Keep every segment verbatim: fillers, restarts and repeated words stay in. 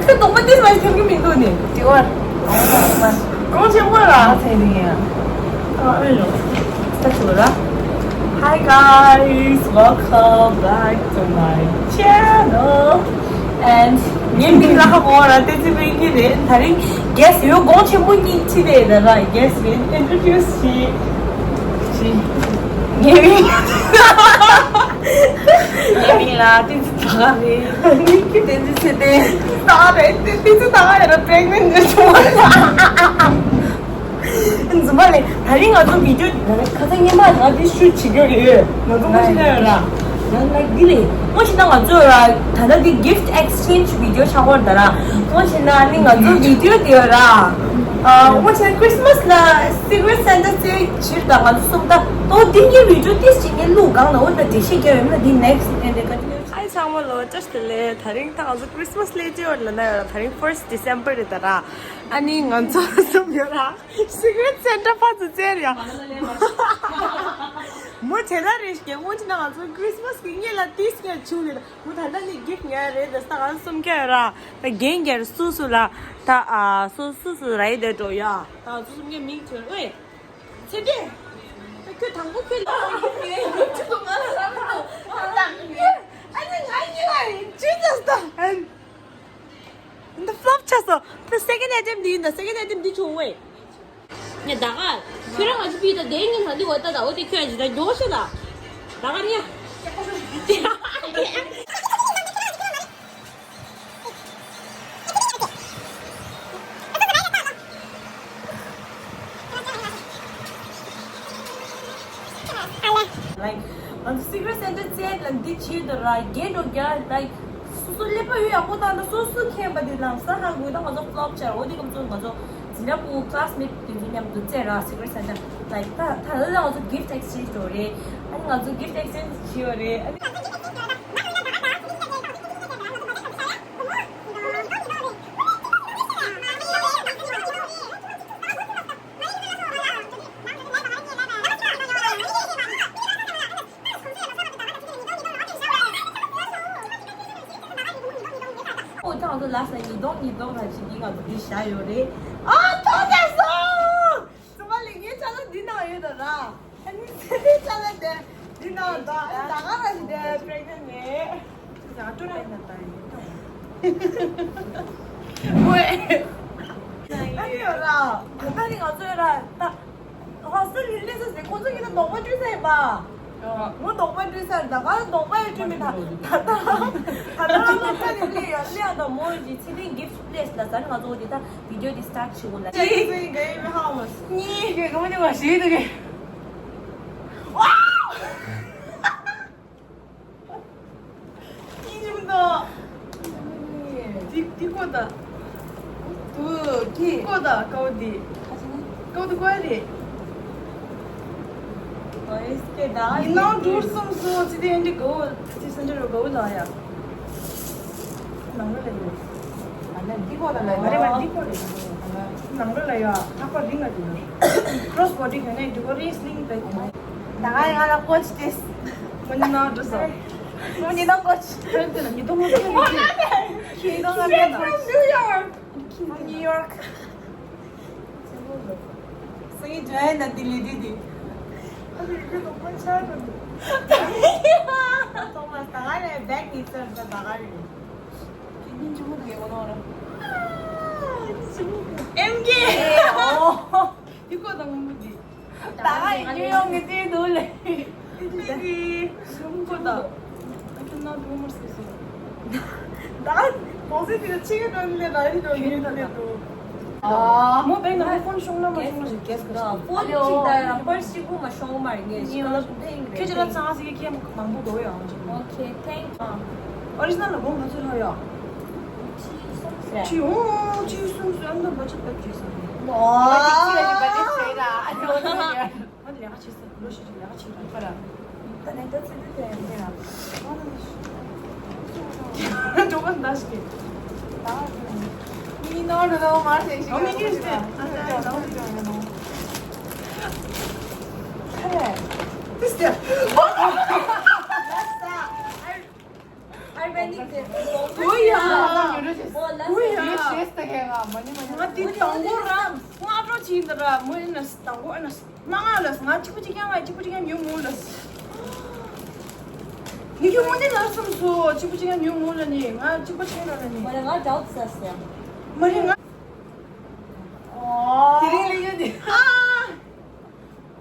ཁྱོད་དོགས་པ་ཏིས་མ་ཐེབས་ཀྱི་མི་འདུག་ནི། དེ་བར། གོང་ཆེན་པོ་ལ། ཨ་ཚེ་རིང་ཡ། ཨ་ཨེ་ལོ། ད་ཆུ་ར། Hi guys, welcome back to my channel. And ངའི་མིང་ལ་ཧ་གོ་ར་ཏེ་ཙི་མིང་གི་རེད། ད་རིང་guest ཡོད་གོང་ཆེན་པོ་གཉིས་ཁྲིད་དེ་ད་ར་guest ཡིན། Introduce བྱེད། བྱེད། ངའི་མིང་། ངའི་མིང་ལ་ཏེ་ཙི་ད་ག་རེད། ཏེ་ཙི་ཚེ་བརྟན། ད་རེད། ཏེ་ཙི་ད་ག་རེད། Pregnant རེད་བྱུང་བ་རེད། འཛུམ་པ་ལས། ད་རིང་ང་ཚོ་བི་ཌིའོ་ཁ་སང་ཉི་མ་ང་འདི་ཤུཊ་བྱེད་རྒྱུ་རེད། ང་ཚོ་ངོ་ཤེས་ན་ཡོད་ར། ང་ལ་འདི་རེད། ངོ་ཤེས་ན་ང་ཚོ་ར་ད་ལྟ་འདི་gift exchange བི་ཌིའོ་ཆགས་ཀྱི་ཡོད་ད་ར། ངོ་ཤེས་ན་ནི་ང་ཚོ་བི་ཌིའོ་འདི་ཡོད་ར། ཨ་ངོ་ཤེས་ན་Christmas ལ་Secret Santa རྩེད་ཕྱིར་དང་ང་ཚོ་གསུམ་ད་ཏོ་འདི་གི་བི་ཌིའོ་ཏིས་ཅིག་ངས་བླུག་གང་ན་འོ་ད་འགྲེལ་བཤད་རྒྱག་ཡོད་ན་འདི་next and continue། Hi ཚང་མ་ལོ་བཅོས་བདེ་ལེགས། ད་རིང་ད་ང་ཚོ་Christmas སླེབས་ཀྱི་ཡོད་ལ་ན་ཡོད་ར། ད་རིང་first December རེད་ད་ར། ཨ་ནི་ང་ཚོ་གསུམ་ཡོད་ར། Secret Santa ཕར་ཚུར་བཙལ་ཡ། མོ་བྱས་ན་རེ་ཞིག་སྔོན་ཆད་ན་ང་ཚོ་Christmas གི་སྔོན་ལ་ཏིས་ཀྱང་བྱུང་རེད། མོ་ད་ལྟ་ནི་gift ཉར་རེད། ད་ལྟ་ང་ཚོ་གསུམ་ཀ་ར། ད་རྒན་རྒྱལ་སུ་སུ་ལ། ད་ཨ་སུ་སུ་སུ་ར་ཡི་དེ་འགྲོ་ཡ། ད་ང་ཚོ་གསུམ་ཀའི་མིང་ཐོན་ཨེ། ཚེ་བརྟན། ད་ཁྱོད་དང་པོ་ཁྱོད་ལ་ཡོད་ཅི་གོ་ང་ལ་ར་མི་འདུག་ཨ་ནི་ང་གཉིས་ལ་ཡིན་ཇི་ཟེར་ད། འདི་flop ཆགས་སོང་། ད་second attempt འདི་ཡིན་ད། second attempt འདི་བྱུང་བས། ཉ་ད་ག་ཁྱོད་རང་ང་ཚོ་པི་ད་དེ་ཉིན་ད་འདི་འོ་ད་ད་འོ་དེ་ཁྱོད་ཇི་ད་མགྱོགས་ཤོག་ད། ད་ག་ཉ། Like ང་ཚོ་Secret Santa རྩེད་ལ་འདི་བྱེད་དུ་ར་རྒྱན་འགྲོ་རྒྱ་like སོ་སོ་ཀླད་པ་ཡོད་ཡག་པོ་བཏང་ན་སོ་སོ་མཁྱེན་པ་འདི་ལམ་སང་ཧ་གོ་ད་ང་ཚོ་flop ཆགས། འོ་དེ་གམ་ཚོ་ང་ཚོ་འཛིན་གྲྭ་པོ་classmate དེ་ཚོ་མཉམ་དུ་རྩེད་ར་Secret Santa like ད་ད་ལ་ང་ཚོ་gift exchange འགྲོ་རེད། ཨ་ནི་ང་ཚོ་gift exchange བྱེད་ཡོད་རེད། ཨ་ནི། ཨོ་ད་ང་ཚོ་ལ་ས་ཉིས་སྟོང་ཉིས་སྟོང་ར་ཅིག་གི་ང་ཚོ་འདི་བཞག་ཡོད་རེད། ཨ་ཐོག་ཆགས་སོང་། ཚང་མ་ལས་ངའི་ཅ་ལག་འདི་ནང་ཡོད་ད་ར། ཨ་ནི་ཚེ་འདིའི་ཅ་ལག་དེ་འདི་ནང་ད་ཨ་ནི་ད་ག་ར་ཞིག་དེ་pregnant རེད། ཡ་ཏུ་ལེ་ན་ད་ཡིན་ཏོ། ཝེ། ཨ་ནི་ཡོད་ར། ད་ནི་ང་ཚོ་ཡོད་ར་ད། ཧོ་སི་ཊེལ་ལ་སླེབས་ས་ཟེར་ཁོང་ཚོ་གིས་ད་རྡོག་པ་བཀྲུས་ས་ཡིན་པ། ངོ་རྡོག་པ་བཀྲུས་ས་རེད། ད་ག་རྡོག་པ་ཡང་བཀྲུས་མེད། ད་ད་ད་ད་རྡོག་པ་ནི་སླེབས་ཡ་སླེབས་ཡ་ད་མོ་གི་ཚེ་རིང་gift place ལ་ཟ་ནི་ང་ཚོ་འོ་དེ་ད་video འདི་start བྱེད་དགོས་ལ། གཅིག་གཉིས། གང་ནས་མ་ཤེས་འདུག་གས། ཝའོ། ཡིན་ཅུང་དང་། དེ་དེ་ཀོ་ད། དུ་དེ་ཀོ་ད་ཀའོ་དེ། ཀའོ་དེ་ཀོ་རེད། ཡིན་ནའང་འགྲོ་སོང་སོ་ཚེ་དེ་འདི་གོ་ཚེ་སེན་ཊར་གོ་ལ་ཡ། ནང་ལ་ཡོད། ཨ་ནི་འདི་ཀོ་ད་ལ་ཡ་རེད་མ་འདི་ཀོ་རེད། ནང་ལ་ཡ་ལྷག་པ་རིང་ལ་ཡོད། Cross body ག་ནས་འགྲོ་གོ་རེད། སི་ལིང་བེག་ད་ང་ཡང་ང་ལ་ཀོ་ཆི་ཏེས། ངོ་ནི་ནང་འགྲོ་སོང་། ངོ་ནི་ནང་ཀོ་ཆི། ཁྱོད་ཚོ་ལ་ཉི་ལྡོང་ངོ་ཚོ་ཁྱོད་ཚོ་ལ་ཉི་ལྡོང་ང་ལ་ཉི་ལྡོང་། New York. སང་ཉིན་ཇོ་ཨན་དང་ལི་ལི་དི། ཨ་ལི་ལི་དོ་ཁོ་ཆར་དོ། ཐོག་མ་ད་ག་རེ་བེག་ནི་ཚར་ད་ག་རེ། ཁྱེད་ཉིན་ཆུང་མོ་དེ་འོ་ནོ་ར། ཨེམ་ཀེ། ཨོ། དེ་ཀོ་དང་ངུ་མོ་དེ། ད་ག་ཡི་ཉུ་ཡོག་གི་དེ་འདུག་ལེ། དེ་གི་ཤུམ་ཀོ་ད། ཨ་ཁྱོད་ནང་དུ་མར་སི་སོ། ད་གོང་ཚེ་དེ་ཆེ་གེ་འགྲོ་ནི་ལེ་ར་ཡི་འགྲོ་ནི་ལེ་འགྲོ། ཨ་མོ་བེང་ན་ཕོན་ཤོང་ན་མ་ཤོང་ན་ཞིག་གེ་སི་ཀོ་ཕོན་ཅིག་ད་ཡང་པར་ཤི་བུ་མ་ཤོང་མ་རེད་ངས་ཤི་ཀ་ལ་བེང་རེད། ཁྱོད་ཅི་ལ་ཚང་སི་གེ་ཁྱེད་མང་པོ་འགྲོ་ཡོང་ཅིག་ཨོ་ཁེ་ཐེང་ཨ། ཨོ་རི་ཇི་ནལ་ལ་བོང་ག་ཚོད་ལྷག་ཡོད། ཆི་ཧོ་ཆི་སུམ་སུམ་དུ་བ་ཅི་བ་ཅི་སོང་། ཨོ། བ་ཅི་བ་ཅི་བ་ཅི་ཟེར་ར་ཨ་ཅོ་ཨོ། ང་ལས་ཀ་བྱེད་ས་ལོ་ཤི་ཅིག་ལས་ཀ་བྱེད་ར་ཁ་ར། ད་ནས་ད་ཚེ་འདི་དེ་ཡང་དེ་ཡང་། འགྲོ་བ་འདའ་ཞིག་གི། ད་མི་ནོར་ནོ་མར་ཟེར་ཞིག་ཨ་མི་ཉིད་ཟེར་ཨ་ད་ཡང་ནོར་ཟེར་ཡང་ནོ། ཁ་རེ། This is the. ཨོ་ཡ། ཨོ་ཡ། ང་དེ་དང་པོ་རང་སྔ་དྲོ་ཕྱིན་འདི་ར་མོ་ཡིན་ན་དང་པོ་ཨ་ན་མ་ང་ལ་ང་གཅིག་པུ་གཅིག་རྐྱང་ང་གཅིག་པུ་གཅིག་རྐྱང་ཉོ་མོ་ལ། ངས་ཁྱོད་དངོས་གནས་ལ་བསམ་སོང་། གཅིག་པུ་གཅིག་རྐྱང་ཉོ་མོ་ལ་ནི་ང་གཅིག་པུ་ཆེན་ར་ལ་ནི། མ་རེད་ང་འདྲ་བོ་ཟ་ཟེར། མ་རེད་ང་། དེ་རིང་ལ་ཡོད་དེ། ཨ།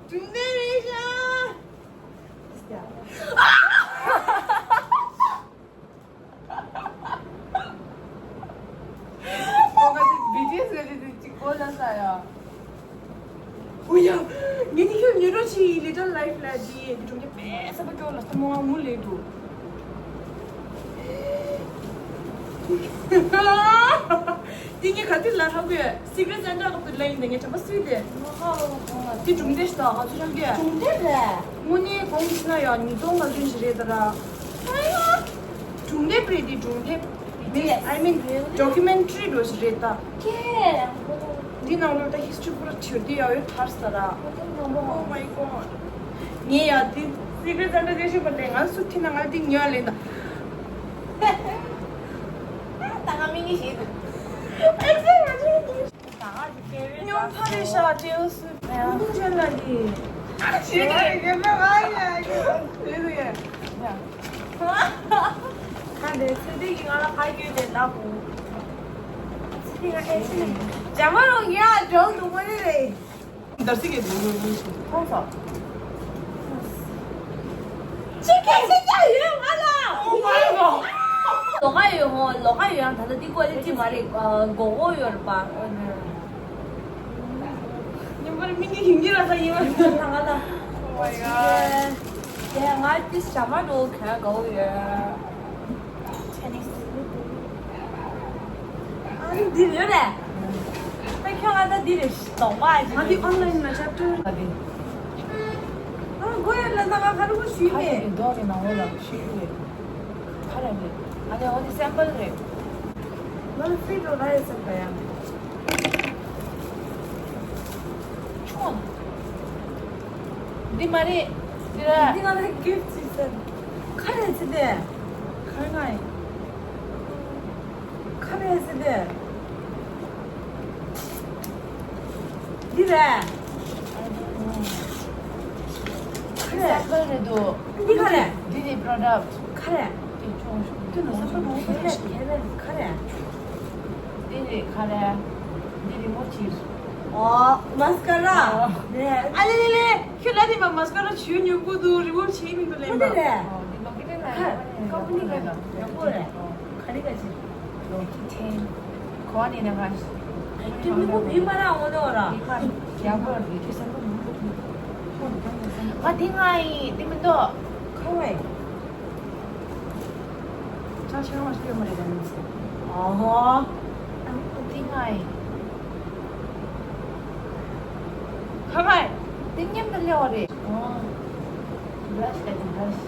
གྲུབ་འབྲས་རེད་ཤག་ཁོ་ག་ཚོད་བི་ཊི་ཨེས་རེད་དེ་ཅིག་གོ་ལ་ས་ཡ། ཨོ་ཡ། ངས་ནི་ཁྱོད་ཉོ་རོགས་བྱེད་ཡིན། Little Life ལ་དེ་དེ་གྲུབ་འབྲས་དཔེ་ས་པ་སྐྱོ་ལ་ས་མོ་ང་མུ་ལེ་འདུག་དེ་ངས་ག་དུས་ལ་ཧ་གོ་ཡ། Secret Santa ལོག་ཏུ་ལ་ཡིན་ད་ངས་དྲན་པ་སུས་དེ། དེ་གྲུབ་འབྲས་ཞིག་དང་ང་ཚོ་ཡང་གི་གྲུབ་འབྲས་རེད། དངོས་གནས་གོང་གི་ཕྱི་ན་ཡང་ཉིས་སྟོང་ལྔ་བཅུ་ཞིག་རེད་ད་ར། གྲུབ་འབྲས་རེད་དེ་གྲུབ་འབྲས། Yes. I mean, documentary འགྲོ་ཞིག་རེད་ད། ཀྱེ། འདི་ནང་ལོགས་ད་history པུ་ར་བྲིས་ཏེ་ཡག་ཡོད་ཐར་ས་ར། Oh my god. ངས་ཡ་དེ་Secret Santa དེ་ཤོད་པ་ལས་ང་སུ་ཐི་ན་ང་དེ་ཉོ་ལེན་ད། ད་ང་མི་ངི་ཞིག་འདུག་ཉོ་ཕ་རེ་ཤ་ཏེ་སུ་ཕ་ཡ་ཁུ་ཆེ་ལ་དེ། ཞེས་ཀྱི་ཡོད་པ་ང་ཡ་ཡ་ཡོད་ཡ། ཁ་འདྲེ་ཚེ་འདི་ཡི་ང་ལ་ཁ་བསྐྱོན་ཏེ་ལབ་འོ། ཚེ་འདི་ང་ཨེ་ཤི་ནི་ཇ་མ་རོ་ཡ་འགྲོ་འདུག་མ་རེད་རེད། འདར་སིག་གི་འདུག་འདུག་འདུག་ཁོང་ས། ཅི་སྐད་ཆ་རྒྱག་ཡོད་ང་ལ། Oh my god. ལོག་ག་ཡོད་ཧོ། ལོག་ག་ཡོད་ཡང་ད་ལྟ་འདི་ཀོ་ལི་ཅི་མ་རེད། མགོ་སྐོར་ཡོད་རེད་པ། ཉིན་པར་མི་གི་ཡིན་གྱི་ར་ས་ཡིན་པ། ད་ང་ལ། Oh my god. དེ་ང་ཏི་ཞྭ་མ་འགྲོ་ག་གའོ་ཡོད། ཨ་ནི་འདི་རེད་རེད། ད་ཁྱོད་ང་ད་འདི་རེད་ལོག་པ་ཨ་ཅི། ང་འདི་online ལ་chapter ཨ་འདི། ཨ་མགོ་ཡར་ལ་ད་ང་ག་རེ་གོ་ཞུས་མེད། མདོག་གི་ནང་ལོགས་ལ་ཞུས་ཀྱི་རེད། ག་རེ་རེད། ཨ་ནི་འོ་འདི་sample རེད། ང་ལ་free འགྲོ་ལ་ཡོད་སེམས་པ་ཡང་། ཆུང་། འདི་མ་རེད། འདི་ར། འདི་ང་ལ་gift ཅིག་ཟེར། ག་རེ་ཟེར་དེ། ག་རེ་ང་ཡིན། ག་རེ་ཟེར་དེ། འདི་རེད། ག་རེ། sample རེད་འདུག་འདི་ག་རེ། འདི་ནི་product ག་རེ། འདི་ཆུང་ཤོས། འདི་ནི་sample མང་པོ་རེད། ག་རེ། འདི་ནི་ག་རེ། འདི་རི་མོ་ཆིར། ཨོ། mascara ཨོ། རེད། ཨ་ལེ་ལེ་ལེ། ཁྱོད་ལ་དེ་མ་mascara ཆུ་ཉུང་པོ་འདུག་རི་མོ་ཆེ་མི་འདུག་ལེན་པ། འདི་རེད། ཨོ། འདི་ལོ་ཀི་ཏན་ལ་ཡོད་པ་རེད། company ག་ཡག་པོ་རེད། ག་རེ་ག་ཆེ། ལོ་ཀི་ཏན། གོ་ནི་ནས་ང་། ཁྱོད་མི་གོ་བི་མ་ར་འོ་དོ་ར། བི་མ་ཡག་པོ་རེད། ཁྱོད་སེམས་པ་མི་གོ་བི། ང་དེ་ང་ཡིན་དེ་མི་འདུག་ཁ་བའི། ཅང་ཆེ་བ་ཞིག་ཡོད་མ་རེད་ད་ནི། ཨོ་ཧོ། ཨ་ནི་ཁོ་དེ་ང་ཡིན། ཁ་བའི། དེ་མཉམ་དུ་སླེབས་པ་རེད། ཨོ། brush ད་དེ་brush།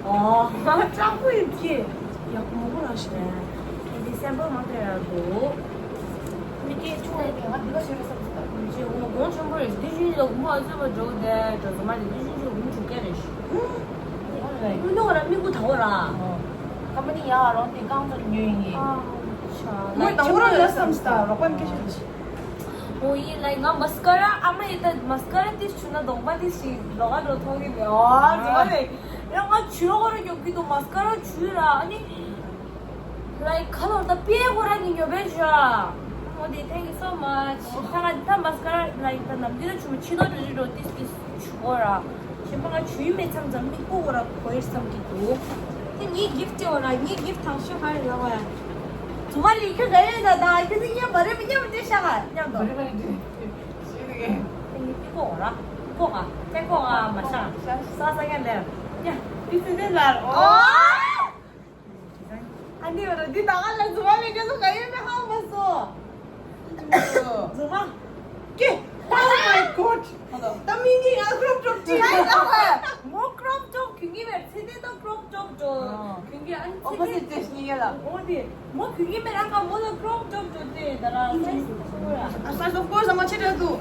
ཨོ། ང་ལ་སྤྲང་པོ་ཡིན་གྱི། ཡག་པོ་མང་པོ་རང་ཞིག་རེད། དེ་sample མང་དྲགས་ཡག་འདུག་མི་སྐད་ཆུང་བའི་ང་འདི་ག་ཤེས་རེད་བསམ་སོང་། ཅེས་འོ་མ་གོང་ཆེན་པོ་རེད། འདི་བཞིན་ལ་དགུང་ཨ་ཚོད་པ་འགྲོ་བསྡད་འགྲོ་ཟ་མ་རེད། འདི་བཞིན་ཆུ་དགུང་དྲུག་བརྒྱ་རེད་ཤི། ཨུ་ནོ་ར་མི་གུ་ད་འོ་ར། ཀམ་པ་ནི་ཡག་རོགས་འདི་རྐང་ཚོ་ཉོས་ཡིན། ཨ་ཆ་ངས་ད་འོ་ར་ལ་བསམ་སྟ་རོགས་པ་མི་སྐད་ཆ་འདི་ཤི། འོ་ཡིན་ལ་ང་mascara ཨ་མ་ཡི་ད་mascara ཏིས་བྱུང་ན་གདོང་པ་ཏིས་ཤི་ལོག་ག་འགྲོ་མཐོང་གི་མེད། ཨོ་ཟ་མ་རེད། ཡང་ང་བྱུས་རོགས་ར་མགྱོགས་ཀྱི་འདུག mascara བྱུས་ར་ཨ་ནི། Like ཁ་ལོར་ད་པིའི་ཁོ་རང་གི་ཉོ་བའི་ཞོ། འོ་དེ་thank you so much. ད་ང་ད་mascara like ད་ནམ་རྒྱུན་ཆུ་མོ་ཕྱི་ནོར་རེ་རེ་འགྲོ་ཏིས་ཏིས་ཆུ་གོ་ར། ཞེན་པ་ང་ཆུའི་མེད་མཚམས་ཙམ་མིག་པོ་གོ་ར་གོ་ཡེར་བསམ་གྱི་འདུག་དེ་ངའི་gift ཅེ་བ་ར་ངའི་gift དང་ཤོ་ཧ་ཡི་ལ་བ་ཡ། ཚོ་མ་ལི་ཁྱོད་ག་ཡོད་ད་ད་ཁྱོད་དེ་ཉན་པ་རེད་མི་ཉན་པ་དེ་ཤ་ག་ཉམ་དོ། དེ་ངའི་མིག་པོ་གོ་ར་ཀོ་ག་ཀེ་ཀོ་ག་མ་ཤ་ས་ས་ཀ་ལེར་ཉ་དེ་སི་དེ་ལར་ཨོ། ཨ་ནི་འོ་འདི་ད་ག་ལ་རྫུན་མ་མེད་ཀྱང་ལོ་ག་ཡོད་མེད་ཧ་མ་སོ། རྫུན་མ། ཀེ། Oh my god. ད་མི་འདི་ང་crop top ཅིག་ཡ་ད་ཧ། མོ་crop top གྱོན་གྱི་མེད་ཚེ་འདི་ད་crop top ཅོ། གྱོན་གྱི་ཨ་ནི་ཚེ་འདི། Opposite ཅེས་ཉིད་ཡ་ལ། འོ་དེ། མོ་གུས་ཀྱི་མེད་རང་ག་མོ་ལ་crop top ཅོ་དེ་ད་ར་size ཁོ་སོང་ར། ཨ་size of course ཨ་མ་ཆེ་དྲག་འདུག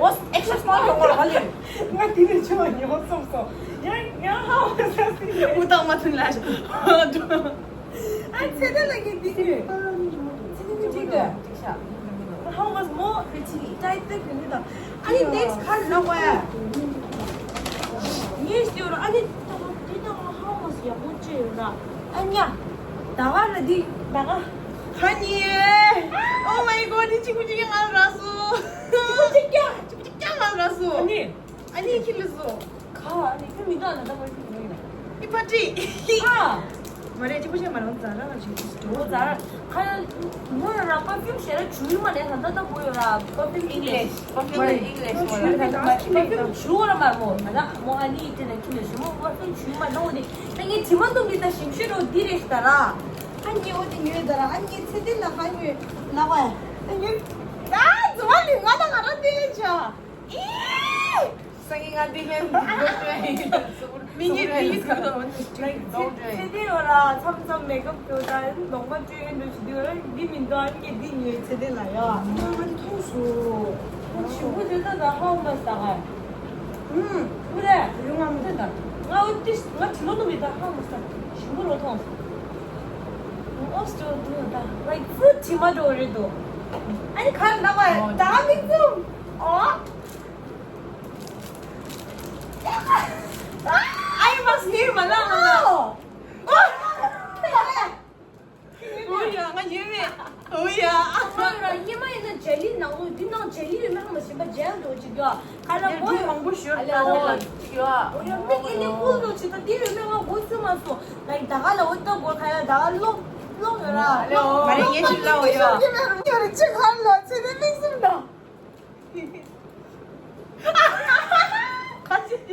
Boss extra small ཡོང་བར་ཧ་ལས། ང་དེ་ནས་ཆུ་བ་ཉོ་སོང་སོང་། ཡང་ཡང་ཧ་བ་ས་སི་རེད། འུ་དང་མ་མཐུན་ལ་ཤ། ཨ་ཚེ་ད་ལ་གི་དེ་གི། ཚེ་ད་གི་ཅིག་གི། ཏྲའི་ཏེ་གི་ནི་དང་། ཨ་ནི་ནེགསི་ཁར་ལ་བ་ཡ། ངས་ཞུ་ར། ཨ་ནི་ད་དེ་ད་ཧ་མ་སི་ཡག་པོ་ཅི་ཡོད་ར། ཨ་ཉ། ད་ག་ར་འདི་ད་ག་ཁ་ཉེ། Oh my god, འདི་གཅིག་པུ་གཅིག་ང་ར་སོ། གཅིག་པུ་གཅིག་ཀྱང་། གཅིག་པུ་གཅིག་ཀྱང་ང་ར་སོ། ཨ་ནི། ཨ་ནི་ཁྱི་ལ་སོ། ཁ་ཨ་ནི་ཁྱི་མི་འདུག་ན་ད་བར་ཁྱི་མི་ཡོད། ཨི་ཕ་ཏི། ཨ། མ་རེད། གཅིག་པུ་ཤེས་མ་རང་ཛ་ར་ང་ཆེ་ཏིས་ཏོ་ཛ་ར། ཁ་ཡ་མོ་ཡོད་ར། པར་ཕིའུམ་ཞེ་ར་ཇུས་མ་ནས་ད་ད་ད་བོ་ཡོད་ར། པར་ཕིའུམ་ཨིང་ལིཤ། པར་ཕིའུམ་ཨིང་ལིཤ་མོ་ར། པར་ཕིའུམ་ཇུས་ར་མ་མོ་ང་ད་མོ་ཨ་ནི་ཏེ་ན་ཁྱི་ལ་ཞེ་མོ་པར་ཕིའུམ་ཇུས་མ་ནོ་ཏེ། ད་ངས་དྲི་མ་འདུག་མི་ད་ཞིམ་ཤོས་རོ་འདི་རེད་ཤི་ད་ར། ཨ་ནི་འོ་ཏེ་ཉོས་ད་ར། ཨ་ནི་ཚེ་འདི་ལ་ཁ་ཉོས་ལ་བ་ཡ། ད་ཉོས། ད་ཛ་བ་ལི་ང་ད་ང་ར་ཏེ་ལེ་ཆ། ཨི། སང་ཉིན་ང་འདི་ལེན་འདི་སྒོ་ཅོ་ཡིན། མི་ཉིད་མི་ཉིད་ག་ཚོད་ཚེ་དེ་ཡོད་ལ་མཚམས་མཚམས་མེག་ཨབ་བྱོས་དང་ལོང་པ་བཅོས་ཡིན་འགྲོ་ཞིག་འདི་ཡོད་ལ་འདི་མི་འདུག་ཨ་ནི་འདི་ཉོས་ཚེ་དེ་ལ་ཡ། ང་འདི་མཐོང་སོང་། ཞིམ་པོ་བྱས་ད་ད་ཧ་མ་ས་ག་ཨུམ། ཨུ་རེ། ཡོང་ང་མི་ཐོན་ད། ང་འོ་དེ་ང་དྲི་མ་ནུ་མི་ད་ཧ་མ་ས། ཞིམ་པོ་རོ་མཐོང་སོང་། ཨོ་སི་ཏྲོ་དུ་ད་ལའིག་ཕུ་དྲི་མ་འགྲོ་རེད་འདུག་ཨ་ནི་ཁ་ན་བ་ད་མི་ཚུམ། ཨོ། I must hear མ་ན་ང་། ཨོ། ཨོ་ཡ་ང་ཡོད་མེད། ཨོ་ཡ། ཨ་ཁོ་ར་ཉི་མ་ཡིན་ན་ཇེ་ལི་ནང་ལོ་འདི་ནང་ཇེ་ལི་ཡོད་མེད་ཧ་མ་ཤེས་པ་ཇེལ་འགྲོ་ཅིག་ཡོད་ཁ་ལ་ངོ་མང་པོ་ཞོར་ཨ་ལ་ལ་ཅིག་ཡོད། ཨོ་ཡ་མིག་ཨི་ནི་ཀུལ་འགྲོ་ཅིག་ད་འདི་ཡོད་མེད་ང་མགོ་ཚོས་མ་སོང་། ལའིག་ད་ག་ལ་འོ་ད་གོ་ཁ་ཡ་ད་ག་ལོག་ལོག་ཡོད་ར། ལོག་མ་རེད་ངས་ཅིག་ལ་འོ་ཡ། ཁྱོད་ར་ཅིག་ཁ་ལ་ཚེ་ནི་མིག་སུམ་ད། ཁ་ཅིག་ད་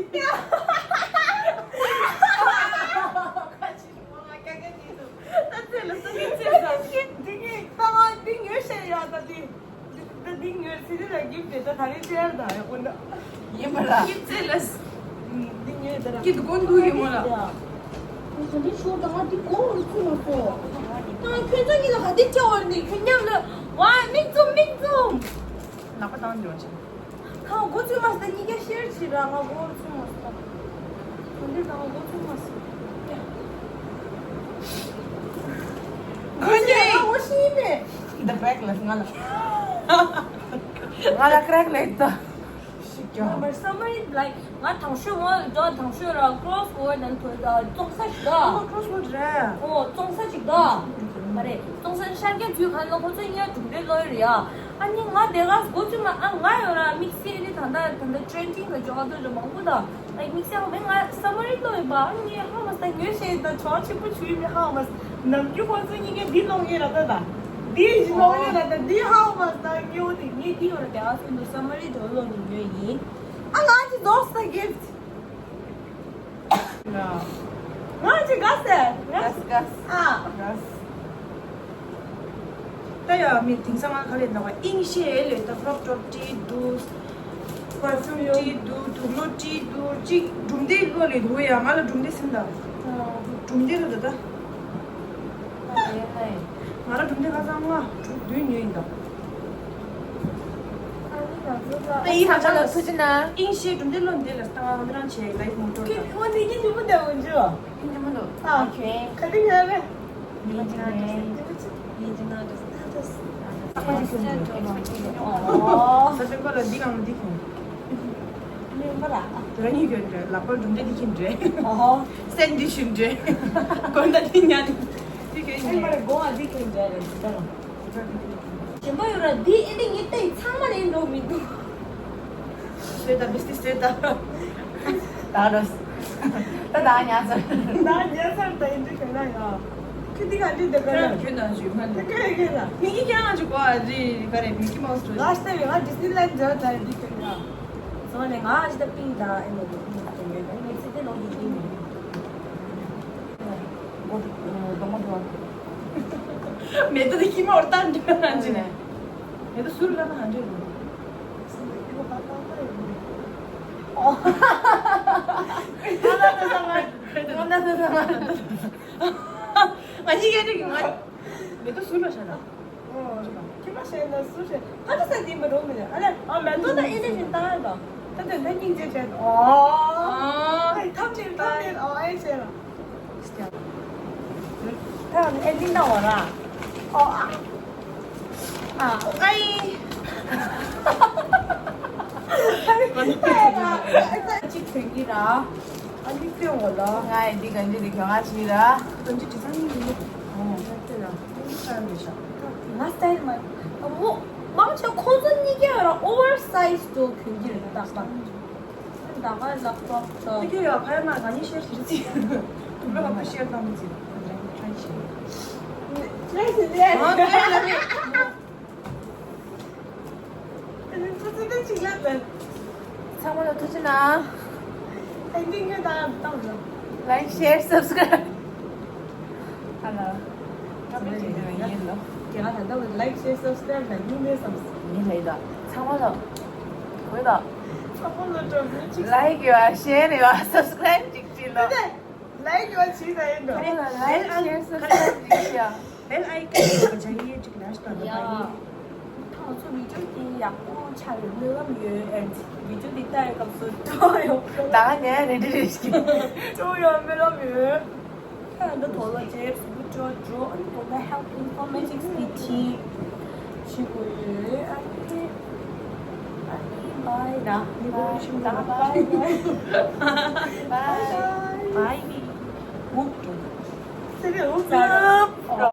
ཚེ་ལ་སུ་གི་ཚེ་ས། འདི་ངས་ད་ང་འདི་ཉོས་བཤད་ཡ་ད་འདི། ད་འདི་ཉོས་ཚེ་འདི་ལ་གིབ་དེ་ད་ད་རེས་ཚེ་ཡར་ད་ཡ་ཀུན་ད། ཡིན་པ་ལ། གིབ་ཚེ་ལ། འདི་ཉོས་ད་ར། གིབ་དགོན་དུ་ཡིན་མོ་ལ། ད་འདི་ཤོར་ད་ང་འདི་གོང་རུ་ཚུད་མ་སོང་། ད་ཁྱོད་ཚོ་གཉིས་ལ་ག་དེ་ཆེ་བར་འདི་ཁྱོད་མཉམ་ལ་ཝ་མིག་བཙུམ་མིག་བཙུམ། ལག་པ་བཏང་འགྲོ་ཆེ། ཁ་མགོ་ཚོས་མ་སོང་ད་གཉིས་ཀ་ཤེར་བྱེད་ར་ང་མགོ་ཚོས་མ་སོང་ད། ག་འདྲ་ད་ང་མགོ་ཚོས་མ་སོང་། ཁོ་ཚོས་ང་ངོ་ཤེས་མེད། The back left ང་ལ། ང་ལ་crack ལེགས་ད། ཤིག་ཀྱང་། But somebody like ང་དང་ཤོས་ངོ་ད་དང་ཤོས་ར་cross word ནང་ཐོས་ད་བཙོང་ས་ཞིག་ད། ཨོ་cross word རེད། ཨོ་བཙོང་ས་ཞིག་ད། མ་རེད་བཙོང་ས་ཤར་རྒྱག་དུས་གང་ལ་ཁོ་ཚོ་ཡར་གྲུབ་འབྲས་ལོས་རེད་ཡ། ཨ་ནི་ང་དེ་ག་སྒོ་ཚུགས་མ་ཨ་ང་ཡོད་ར་དམིགས་བསལ་ནི་ད་ལྟ་ད་ལྟ་trending གི་ཇོ་ག་ཚོ་ལ་མང་པོ་དང་like དམིགས་བསལ་ཧ་མེད་ང་summary ལྟོས་ཡོད་པ་ཨ་ནི་ཧ་མ་ས་ངོས་བཤད་ད་ཆོག་ཆེན་པོ་ཆུ་ཡིན་མི་ཧ་མ་ས་ནམ་རྒྱུན་ཁོ་ཚོ་གཉིས་ཀས་འདི་ལོང་ཡོད་ར་ད་ད་འདི་ལོང་ཡོད་ར་ད་འདི་ཧ་མ་ས་ངེའོ་དེ་ངས་འདི་ཡོད་ར་དེ་ཨ་ཚོ་འདུག summary ཇོ་ལོ་ནི་ངོས་ཡིན་ཨ་ང་ཅི་རྫོགས་ས་gift ང་ཅི་དགའ་སེ། དགའ་སེ་དགའ་སེ། ཨ། དགའ་སེ། ད་ཡ་མི་དེང་སང་ང་ག་རེ་ལབ་པ་ཨིང་ཤེས་ལས་ད་crop top བྲིས་འདུག perfume བྲིས་འདུག་དུག་ལོག་བྲིས་འདུག་གཅིག་གྲུབ་འབྲས་བློ་ལས་འདུག་ཡ་ང་ལ་གྲུབ་འབྲས་ཟིན་ད། གྲུབ་འབྲས་ལ་ད་ད། ང་ལ་གྲུབ་འབྲས་ཁ་སང་ལྔ་དྲུག་བདུན་ཉོས་ཡིན་ད། ཨ་ཡིན་ད་ད་ལ་ཐུགས་རྗེ་གནང་། ཨིང་ཤེས་གྲུབ་འབྲས་བློ་འདི་ལ་ད་ང་རང་བྱས་life motto ད། ཁྱོད་འོ་འདི་གི་ཉིན་མོ་འདྲ་འོན་ཅུ། ཉིན་མོ་འདུག་ཨ། ཁྱོད་ག་དེ་ཉལ་རེད། ཉིན་གཅིག་ནང་ཉིན་གཅིག་ནང་དུ་ད་ད་ས་ཁ་ཅིག་ཁྱོད་འདྲ། ཨོ། ས་ཆེན་པ་ལ་འདི་གང་འདི་ཁྱོད། ཉིན་པ་ལ། དེ་ར་གཉིས་ཁྱོད་འདྲ་ལག་པར་འབྲུམ་འདྲ་འདི་ཁྱོད་འདྲ། ཨོ། སེན་འདི་ཁྱོད་འདྲ། གོན་ད་འདི་ཉལ་འདི་ཁྱོད་འདྲ། སེན་པ་ལ་དགོང་ཨ་འདི་ཁྱོད་འདྲ་རེད་འདི་ལྟར། ཞིམ་པོ་ཡོད་ར་འདི་ཨེ་འདི་ངས་བལྟས་ཚང་མ་ལེན་འགྲོ་མི་འདུག་བཟོས་ད་བེ་སི་ཊི་བཟོས་ད། ད་རོ། ད་ད་ཉལ་ཚར། ད་ཉལ་ཚར་ད་ཨེ་འདི་ག་ན་ཡ། ཁྱོད་འདི་ག་འདི་འདི་ག་ན། ཁྱོད་ན་ཞུ་ང་འདི། ད་ཁྱོད་ཁྱོད་ན། མི་གི་ཁྱོད་ན་ཞུ་གོ་ཨ་རི་ག་རེ་མི་ཀི་མའོ་སི་ཊོར། ང་ཤི་ད་བི་ང་ཌི་སི་ནི་ལན་ཌི་འཇོ་ད་འདི་ཁྱོད་ན། སོང་ནས་ང་ཤི་ད་པིང་ད་ཨེ་མོ་འདི་ཁྱོད་ན་ད་ངས་ཚེ་ཚེ་ནོར་འདི་འདི་མི། མེ་ཏོག་དེ་ཁྱི་མ་འོར་ཏང་འདྲ་ན་ཅི་ནས། མེ་ཏོག་སུར་ལ་ན་ཧ་འདྲ་རུ། ཨོ། ང་གཉིས་ཀའི་འདྲ་གི་ང་མེ་ཏོག་སུར་ལ་ཤ་ན། ཁྱི་མ་ཤེས་ན་སུ་ཤེས། ཧ་ཅི་ས་འདི་མི་རུང་མི་རེད། ཨ་ལས། ཨ་མེ་ཏོག་ན་ཨི་ནི་བཞིན་བཏང་ཡ་དང་། ད་དེ་ད་སྙིང་རྗེ་བྱས། ཨོ། ཨ་ཐམས་ཅད་ཐམས་ཅད་ཨོ་ཨེ་བྱས་ལ། ད་ཨེ་འདི་ན་འོ་ར། ཨོ་ཨ། ཨ་ཨའི། གཅིག་གྱོན་གྱི་ར། ཨ་ནི་སྟོན་འོ་ལ། ང་ཡི་འདི་གང་ཅི་འདི་གྱོན་ང་ཞིག་ར། གང་ཅི་འདི་ཚང་མི་ཡིན། ཨོ་སྟོན་ན་ཁོང་ཚོ་ཁ་ཡང་རེད་ཤག་ང་སི་ཊལ་མ། ཨ་མོ། མང་ཆེ་ཁོང་ཚོ་གཉིས་ཀ་ར་ཨོ་ཝར་སའི་ཛི་དུ་གྱོན་གྱི་རེད་ད་པ། ད་ག་ལག་པ་ད། ཁྱོད་ཡོད་ཕ་ཡ་མ་ང་གཉིས་ཤེར་བྱེད་ཅི། དུ་བ་ག་པ་ཤེར་བཏང་མི་ཅི། ཁྲན་ཤེར། ཁྲན་ཤེར། ཚང་མ་ལ་ཐུགས་རྗེ་གནང་། Like, share, subscribe. Hello. Like, share, subscribe. Like, share, subscribe. Like, share, subscribe. ལན་ཨའི་ཀོན་ག་ཅང་ཡེ་གཅིག་ལ་ཤ་ད་ད་ཡེ། ང་ཚོ་བི་ཌིའོ་འདི་ཡག་པོ་ཆགས་ཡོད་སྨོན་ལམ་ཡོད། ཨེ་བི་ཌིའོ་འདི་ལྟ་ཡོད་སྐབས་སུ་སྤྲོ་ཡོད། ད་ངས་རེ་ཌི་རེ་ཞིག་སྤྲོ་ཡོད་སྨོན་ལམ་ཡོད། ཨ་འདི་ཐོག་ལ་ཅེབ་སི་བུ་ཅོ་ཅོ། ཨ་ནི་ཐོག་ལ་ཧེལ་ཐི་ཨིན་ཕོར་མེ་ཊིག་སི་འདི་བྲིས་བྱེད་དགོས་ཡོད། ཨ་ནི་ཨ་ནི་བྷའི་ད་བྷའི་ད་བྷའི་བྷའི་བྷའི། ཨུབ་ཀྲུ། སེ་རེ་ཨུབ་ཀྲུ།